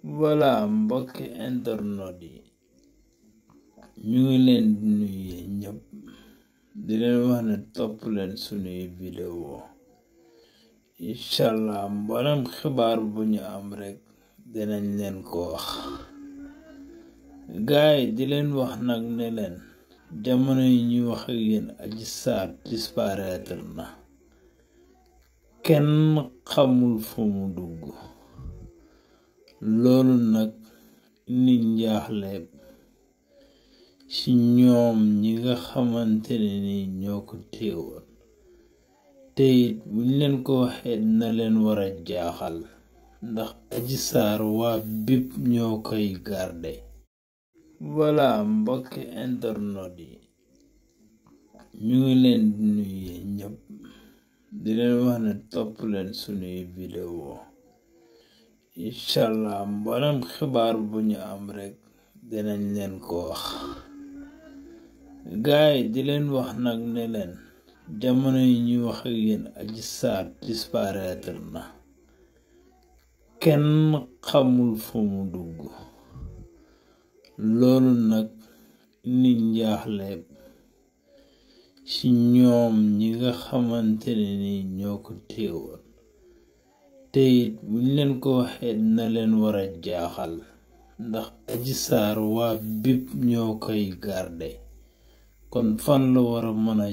Voilà mbokki internet yi ñu ngi leen di nuyu ñëpp di leen wax ne topp leen sunuy vidéo inshallah mboolem xibaar bu ñu am rek dinañ leen ko wax gaay di leen wax nag ne leen jamono yi ñuy wax ak yéen Adji Sarr disparaître na kenn xamul fu mu dugg loolu nag nit njaaxle ci ñoom ñi nga xamante ne ni ñoo ko téewoon te it buñ leen ko waxee na leen war a jaaxal ndax Adji Sarr waa BIP ñoo koy garde. Voilà mbokki internet yi ñu ngi leen di nuyu ñëpp di leen wax ne topp leen sunuy vidéo inshallah mboolem xibaar bu ñu am rek dinañ leen ko wax gaay di leen wax nag ne leen jamono yi ñuy wax ak yéen Adji Sarr disparaître na kenn xamul fu mu dugg loolu nag nit njaaxle ci ñoom ñi nga xamante ne ni ñoo ko téewoon te it buñ leen ko waxee na leen war a jaaxal ndax Adji Sarr waa BIP ñoo koy garde kon fan la war a mën a